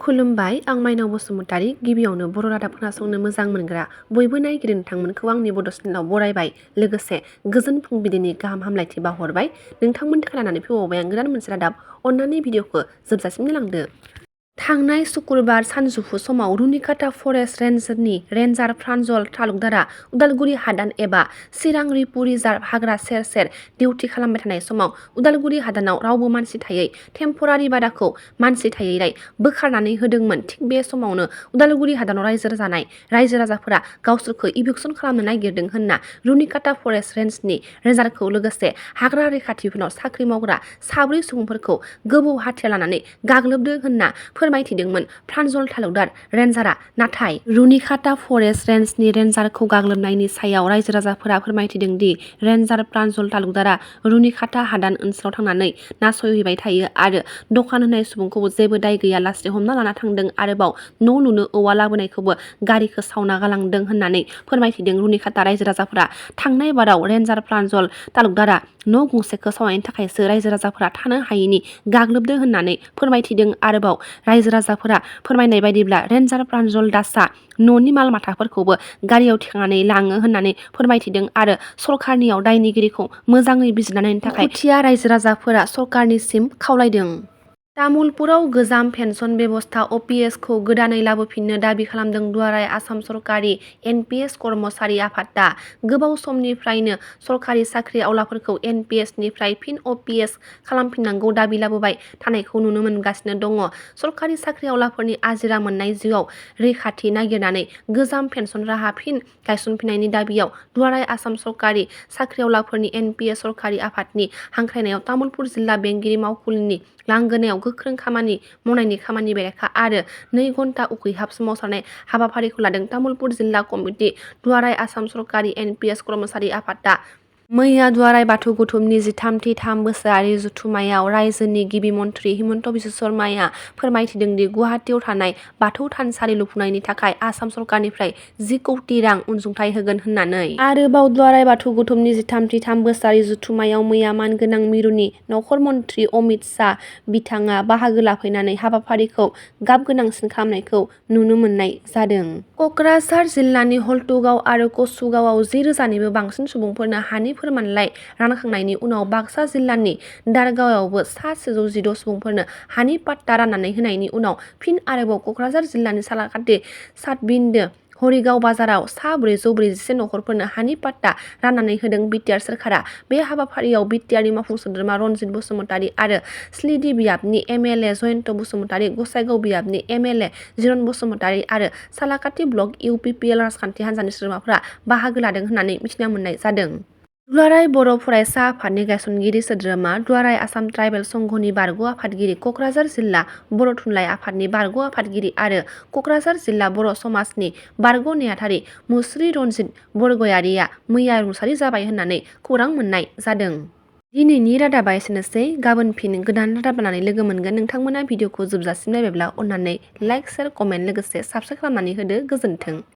खुलुमबाय, आं माइनाव बसुमतारी। गिबियावनो बर' रादाब खोनासंनो मोजां मोनग्रा बयबो नायगिरि नोंथांमोनखौ आंनि बड' चेनेलाव बरायबाय। लोगोसे गोजोन फुंबिलिनि गाहाम हामलायथि बावहरबाय। नोंथांमोननि थाखाय लानानै फैबावबाय आं गोदान मोनसे रादाब। अन्नानै भिडिअखौ जोबजासिम नायलांदो। थांनाय सुक्रुबार सानजौफु समाव रुनिकाटा फरेस्ट रेन्जनि रेन्जार प्रान्जल तालुकदारआ उदालगुरि हादान एबा चिरां रिपु रिजार्भ हाग्रा सेर सेर डिउटि खालामबाय थानाय समाव उदालगुरि हादानाव रावबो मानसि थायै टेम्परारि बादाखौ मानसि थायैलाय बोखारनानै होदोंमोन। थिग बे समावनो उदालगुरि हादानाव रायजो जानाय रायजो राजाफोरा गावसोरखौ इभिकसन खालामनो नागिरदों होनना रुनिकाटा फरेस्ट रेन्जनि रेन्जारखौ लोगोसे हाग्रा रैखाथिफोरनाव साख्रि मावग्रा 4 सुबुंफोरखौ गोबौ हाथियार लानानै गाग्लोबदों होनना फोरमायथिदोंमोन प्रान्जल तालुकदार रेन्जारआ। नाथाय रुनिकाटा फरेस्ट रेन्जनि रेन्जारखौ गाग्लोबनायनि सायाव रायजो राजाफोरा फोरमायथिदों दि रेन्जार प्रान्जल तालुकदारआ रुनिकाटा हादान ओनसोलाव थांनानै नासयहैबाय थायो आरो दखान होनाय सुबुंखौबो जेबो दाय गैयालासे हमना लाना थांदों। आरोबाव न' लुनो औवा लाबोनायखौबो गारिखौ सावना गालांदों होननानै फोरमायथिदों रुनिकाटा रायजो राजाफोरा। थांनाय बाराव रेन्जार प्रान्जल तालुकदारआ न' गंसेखौ सावनायनि थाखायसो रायजो राजाफोरा थानो हायैनि गाग्लोबदों होननानै फोरमायथिदों। आरोबाव रायजो राजाफोरा फोरमायनाय बायदिब्ला रेन्जार प्रान्जल दासआ न'नि माल माथाफोरखौबो गारियाव थिखांनानै लाङो होननानै फोरमायथिदों आरो सरकारनियाव दायनिगिरिखौ मोजाङै बिजिरनानै नायनो थाखाय खुथिया रायजो राजाफोरा सरकारनिसिम खावलायदों। तामुलपुराव गोजाम पेन्सन बेबस्था (अपिएस) खौ गोदानै लाबोफिननो दाबि खालामदों दुलाराय आसाम सरकारि एनपिएस कर्मचारि आफादआ। गोबाव समनिफ्रायनो सरकारि साख्रि आवलाफोरखौ एनपिएस निफ्राय फिन अपिएस खालामफिननांगौ दाबि लाबोबाय थानायखौ नुनो मोनगासिनो दङ। सरकारि साख्रि आवलाफोरनि आजिरा मोननाय जिउआव रैखाथि नागिरनानै गोजाम पेन्सन राहा फिन गायसनफिननायनि दाबियाव दुलाराय आसाम सरकारि साख्रिआवलाफोरनि एनपिएस सरकारि आफादनि हांख्रायनायाव तामुलपुर जिल्ला बेंगिरि मावखुलिनि लांगोनायाव गोख्रों खामानि मावनायनि खामानि बेरेखा आरो 2 घन्टा उखैहाब सोमावसारनाय हाबाफारिखौ लादों तामुलपुर जिल्ला कमिटि दुलाराय आसाम सरकारि एनपिएस कर्मचारि आफादआ। मैया दुलाराय बाथौ गौथुमनि 13थि बोसोरारि जथुम्मायाव रायजोनि गिबि मन्थ्रि हिमन्त बिश्व शर्माया फोरमायथिदों दि गुवाहाटीआव थानाय बाथौ थानसालि लुफुंनायनि थाखाय आसाम सरकारनिफ्राय 10 कौटि रां अनसुंथाइ होगोन होननानै। आरोबाव दुलाराय बाथौ गौथुमनि 13थि बोसोरारि जथुम्मायाव मैया मानगोनां मिरुनि नखर मन्थ्रि अमित शाह बिथाङा बाहागो लाफैनानै हाबाफारिखौ गाब गोनांसिन खालामनायखौ नुनो मोननाय जादों। कक्राझार जिल्लानि हल्टुगाव आरो कसुगावआव 10,000निबो बांसिन सुबुंफोरनो हानि फोरमानलाइ रानखांनायनि उनाव बाक्सा जिल्लानि दारगायावबो सा 116 सुबुंफोरनो हानि पाट्टा राननानै होनायनि उनाव फिन आरोबाव कक्राझार जिल्लानि सालाकाटि सातबिन्दो हरिगाव बाजाराव सा 441 नखरफोरनो हानि पाट्टा राननानै होदों बिटिआर सोरखारा। बे हाबाफारियाव बिटिआरनि मावफुं सोद्रोमा रनजित बसुमतारी आरो स्लिडि बियाबनि एमएलए जयन्त बसुमतारी, गसाइगाव बियाबनि एमएलए जिरन बसुमतारी आरो सालाकाटि ब्लक इउपिपिएल राजखान्थि हान्जानि सोद्रोमाफोरा बाहागो लादों होननानै मिथिना मोननाय जादों। दुलाराय बर' फरायसा आफादनि गायसनगिरि सोद्रोमा, दुलाराय आसाम ट्राइबेल संघनि बारग' आफादगिरि, कक्राझार जिल्ला बर' थुनलाइ आफादनि बारग' आफादगिरि आरो कक्राझार जिल्ला बर' समाजनि बारग' नेहाथारि मुस्रि रनजित बरगयारिया मैया रुंसारि जाबाय होननानै खौरां मोननाय जादों। दिनैनि रादाबा एसेनोसै। गाबोन फिन गोदान रादाब लानानै लोगो मोनगोन। नोंथांमोना भिडिअखौ जोबजासिम नायबायब्ला अन्नानै लाइक, शेयार, कमेन्ट लोगोसे साबस्क्राइब खालामनानै होदो। गोजोन्थों।